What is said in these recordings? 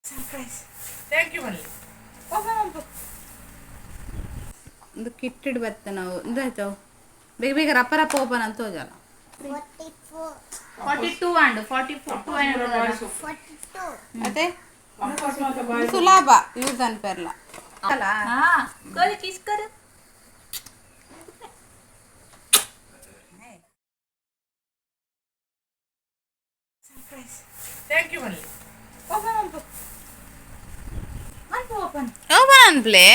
Surprise. Thank you ಮಲ್ಲಿ. Open ಮಲ್ಪು. ಒಂದು ಕಿಟ್ಟಿಡ್ ಬತ್ತೆ ನಾವು ಇಂದಾಯ್ತು ಬೇಗ ಬೇಗ ರಪ್ಪ ರಪ್ಪ ಓಪನ್ ಅಂತ ಹೋಜಲ್ಲ. 44. 42 and 44 two and. 42. ಅದೇ ಸುಲಭ ಯೂಸ್ ಅನ್ಪೆರ್ಲ ಅಲ್ಲ. ಹಾ, ಕರ್, ಕಿಸ್ ಕರ್. ಸರ್ಪ್ರೈಸ್. Thank you ಮಲ್ಲಿ. ಓಪನ್ ಮಲ್ಪು, ಮಲ್ಪು ಓಪನ್. ಓಪನ್ ಅನ್ಪ್ಲೆ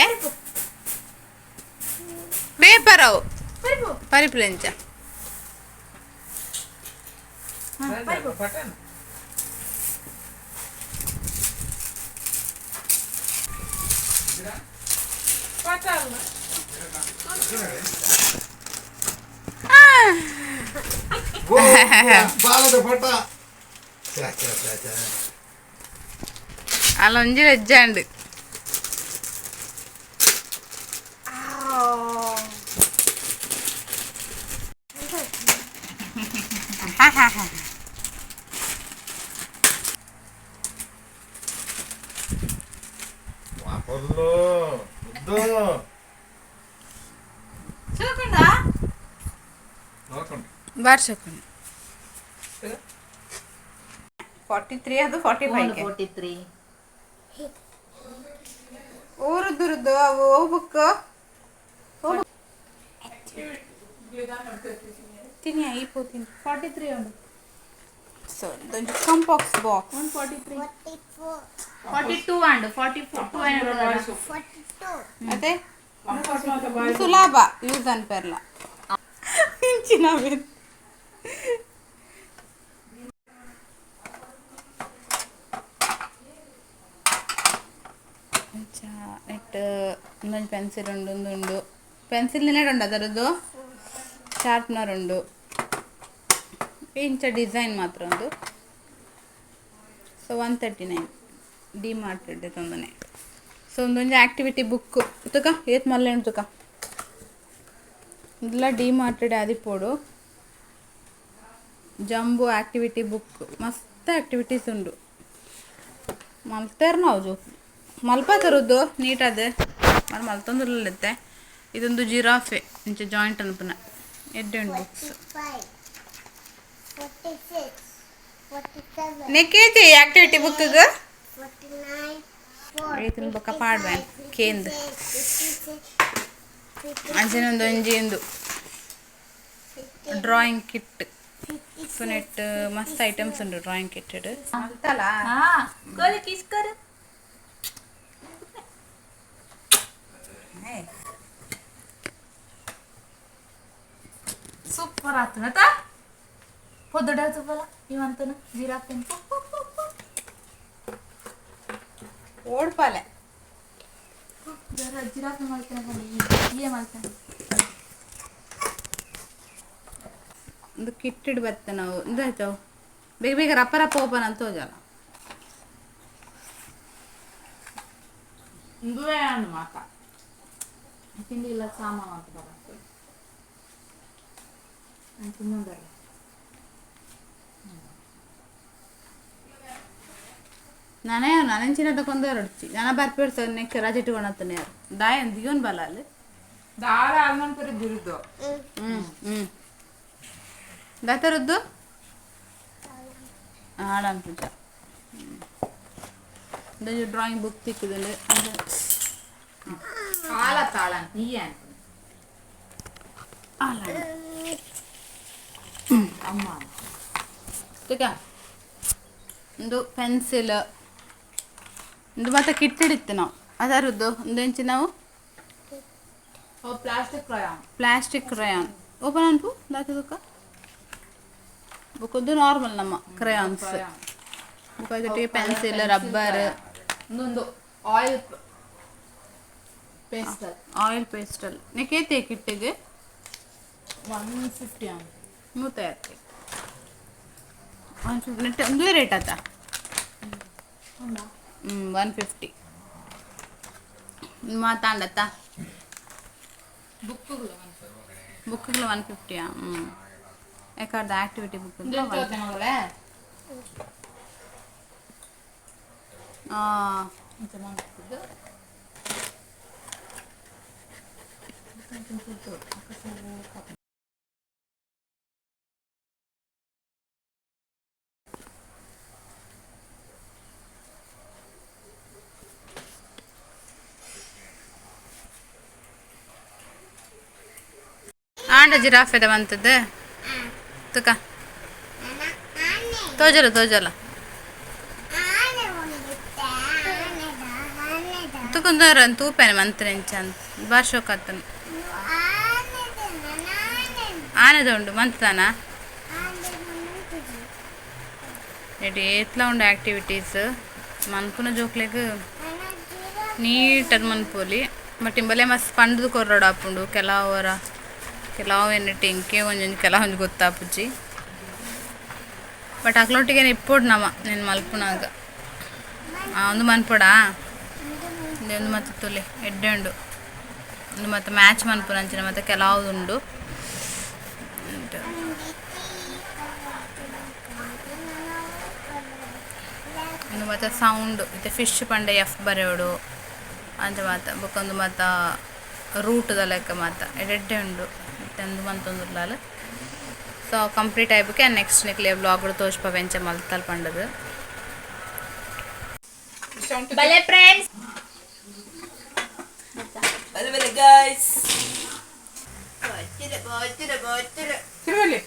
ಪೇಪರ್ ಅವು. ಪರಿಪು. ಪರಿಪ್ಲೆಂಚ. ಪಟನ್. ಪಟ ಅಲ್ಲ. ಬಾಲದ ಪಟ ಛೆ, ಛೆ, ಛೆ, ಛೆ. ಅಲ್ಲ ಒಂಜಿ ರಜ್ಜಾಂಡ್. ವಾಪಲ್ಲು ಮುದ್ದು. ಚೂಕುಂಡ. ನೋಡ್ಕೊಂಡು. ಬಾರ್ಸಕೊಂಡು 43, ಅದು 45. 43. ಊರುದುರುದು ಅವು ಬುಕ್ ತಿನ್ನಿ ಐಪೋತೀನಿ. 43 ಉಂಡು. ಸೊ ಇದೊಂದು ಕಂಪಾಕ್ಸ್ ಬಾಕ್ಸ್. 143. 44. 42 and 44 two and. 42. ಅದೇ ಸುಲಭ ಯೂಸ್ ಅನ್ಪೆರ್ಲ ಇಂಚಿನ. ನೆಟ್ ಒಂದೊಂದು ಪೆನ್ಸಿಲ್ ಉಂಡು, ಒಂದುಂಡು ಪೆನ್ಸಿಲ್ ನಿನ್ನಡೆ ಉಂಡು, ಅದರದ್ದು ಶಾರ್ಪ್ನರ್ ಉಂಡು. ಇಂಚ ಡಿಸೈನ್ ಮಾತ್ರ ಒಂದು. ಸೊ 139 ಡಿ ಮಾರ್ಟ್ ತೊಂದನೆ. ಸೊ ಒಂದೊಂದು ಆ್ಯಕ್ಟಿವಿಟಿ ಬುಕ್ ತುಕ ಏತ್ ಮಲ್ಲೆ ಉಂಟು ತುಕ. ಇದೆಲ್ಲ ಡಿ ಮಾರ್ಟೆಡ್ ಆದಿಪೋಡು. ಜಂಬು ಆ್ಯಕ್ಟಿವಿಟಿ ಬುಕ್, ಮಸ್ತ್ ಆ್ಯಕ್ಟಿವಿಟೀಸ್ ಉಂಡು. ಮಲ್ತೇರ್ ನಾವು ಜೋ ಮಲ್ಪ ತರದ್ದು ನೀಟ್ ಅದೇ మరి ಮಲ್ತೊಂದುಲ್ಲತ್ತೆ. ಇದೊಂದು ಜಿರಾಫೆ ಇಂಚ ಜಾಯಿಂಟ್ ಅನ್ಪುನ ಎಡ್ಡೆ ಉಂಡು ಬುಕ್ಸ್. 45. 46. 47. ನೆಕ್ಕೇತಿ ಆ್ಯಕ್ಟಿವಿಟಿ ಬುಕ್ಗೆ. 49. 4. ಏತಿನ ಬೊಕ್ಕ ಪಾಡ್ವೆ ಕೇಂದ್. 56. ಅಂಚಿನ ಒಂಜಿ ಇಂದು ಡ್ರಾಯಿಂಗ್ ಕಿಟ್ ಸುನೆಟ್ ಮಸ್ತ್ ಐಟಮ್ಸ್ ಉಂಡು ಡ್ರಾಯಿಂಗ್ ಕಿಟ್ ಅಂತಲ್ಲ. ಹಾ, ಕರ್, ಕಿಸ್ ಕರ್. ಸೂಪರ್ ಆತು ಆತಾ. ಪೊದ್ದೊಡ ತುಪ್ಪಲ ಇವಂತನ ಜಿರಾಫೆ. ಓಡ್ಪಾಲೆ. ಜಿರಾಫೆ ಮಾಡ್ತೇನೆ, ಈ ಮಾಡ್ತೇನೆ. ಒಂದು ಕಿಟ್ಟಿಡ್ ಬತ್ತೆ ನಾವು ಇಂದಾಯ್ತು ಬೇಗ ಬೇಗ ರಪ್ಪ ರಪ್ಪ ಓಪನ್ ಅಂತ ಹೋಜಲ್ಲ. ಇಂದುವೇ ಅನ್ನು ಮಾತ. ತಿಂಡಿ ಇಲ್ಲ ಸಾಮಾನು ಅಂತ ಬರ ನಾನು ತಿನ್ನೋದಲ್ಲ. ನಾನೇ ನಾನೆಂಚಿನ ತಗೊಂಡು ರೊಡ್ಚಿ ನಾನು ಬರ್ಪೇಡ್ಸ ನೆಕ್ ರಜೆ ಇಟ್ಕೊಳತ್ತಾನೆ ಯಾರು ದಾಯ ದಿಯೋನ್ ಬಲ ಅಲ್ಲಿ. ದಾರ ಅಲ್ಮನ್ ಪರಿ ದುರುದು. ಹ್ಞೂ ಹ್ಞೂ ದಾತರದ್ದು ಹಾಡನ್ ಪೂಜಾ ಡ್ರಾಯಿಂಗ್ ಬುಕ್ ತಿಕ್ಕಿದಲ್ಲಿ. ಕಾಲ ತಾಳ ಈ ಅಂತ ಅಮ್ಮ. ತಿಕ್ಕ ಒಂದು ಪೆನ್ಸಿಲ್ ಒಂದು ಮತ್ತೆ ಕಿಟ್ಟಿಡಿತ್ತು ನಾವು ಅದರದ್ದು ಒಂದು ಇಂಚು ನಾವು. Plastic crayon. Plastic crayon open ಅನ್ಪು ದಾತದಕ್ಕ ಬುಕ್ಕೊಂದು ನಾರ್ಮಲ್ ನಮ್ಮ ಕ್ರಯಾನ್ಸ್ ಬುಕ್ ಜೊತೆಗೆ ಪೆನ್ಸಿಲ್ ರಬ್ಬರ್. ಒಂದೊಂದು ಆಯಿಲ್ ಪೇಸ್ಟಲ್. ಆಯಿಲ್ ಪೇಸ್ಟಲ್ ನೆಕೇತೆ ಕಿಟ್ಟಿಗೆ. 150. 150, 150 ನೆಟ್ ಒಂದೇ ರೇಟ್ ಆತ. ಹ್ಞೂ, 150 ಮಾತಾಂಡತ್ತ. ಬುಕ್ಕುಗಳು. ಬುಕ್ಗಳು 150ಯಾ? ಹ್ಞೂ, ಯಾಕಂದ್ರೆ ಆ್ಯಕ್ಟಿವಿಟಿ ಬುಕ್. ಇಂಚ ಮಂತುದು ಆಂಡ ಜಿರಾಫೆದ ಬಂತದ್ದು ತುಕ ತೋಜಲ ತೋಜಲ ತುಕುಂದರ ತೂಪೇನೆ ಮಂತ್ರೆಂಚ ಅಂತ ಭಾಷೋಕತ್ತನು ಆನೆದ ಉಂಡು ಮಂತದಾನ ಎಟ್ ಏತ್ಲ ಉಂಡು ಆಕ್ಟಿವಿಟೀಸ್ ಮನ್ಪುನ ಜೋಕ್ಲೆಗ್ ನೀಟಾಗಿ ಮನ್ಪೊಲಿ ಬಟ್ ಇಂಬಲೆ ಮಸ್ತ್ ಪಂಡ್ದು ಕೊರೊಡು ಆಪುಂಡು ಕೆಲವರ ಕೆಲವು ಎನ್ನಿಟ್ಟು ಇಂಕೆ ಒಂಜೊಂಜಿ ಕೆಲವೊಂಜಿ ಗೊತ್ತಾಪುಜಿ ಬಟ್ ಅಕ್ಲೊಟ್ಟಿಗೆ ಇಪ್ಪೊಡು ನಮ ನೆನ್ ಮಲ್ಪುನಾಗ ಒಂದು ಮನ್ಪೊಡಾ ಒಂದು ಮತ್ತೆ ತುಲೆ ಎಡ್ಡೆ ಉಂಡು ಒಂದು ಮತ್ತೆ ಮ್ಯಾಚ್ ಮನ್ಪುನಂಚಿನ ಮತ್ತೆ ಕೆಲವು ಉಂಡು. ಒಂದು ಮತ್ತೆ ಸೌಂಡ್ ಇತ್ತೆ ಫಿಶ್ ಪಂಡ ಎಫ್ ಬರೆಯೋಡು ಅಂಚ ಮಾತ ಬೊಕೊಂದು ಮಾತ ರೂಟ್ದ ಲೆಕ್ಕ ಮಾತ ಎಡ್ಡೆ ಉಂಡು ಒಂದು ಮಂತೊಂದುಲ್ಲಾಲ್. ಸೊ ಕಂಪ್ಲೀಟ್ ಆಯ್ಬಕ್ಕೆ ನೆಕ್ಸ್ಟ್ ನಿಕ್ಲೆ ಬ್ಲಾಗ್ ತೋಜ್ಪ ಎಂಚ ಮಲ್ತಲ್ ಪಂಡದು. ಬಲೆ ಫ್ರೆಂಡ್ಸ್. ಬಲೆ ಬಲೆ ಗೈಸ್. ತಿರುವಲ್ಲಿ.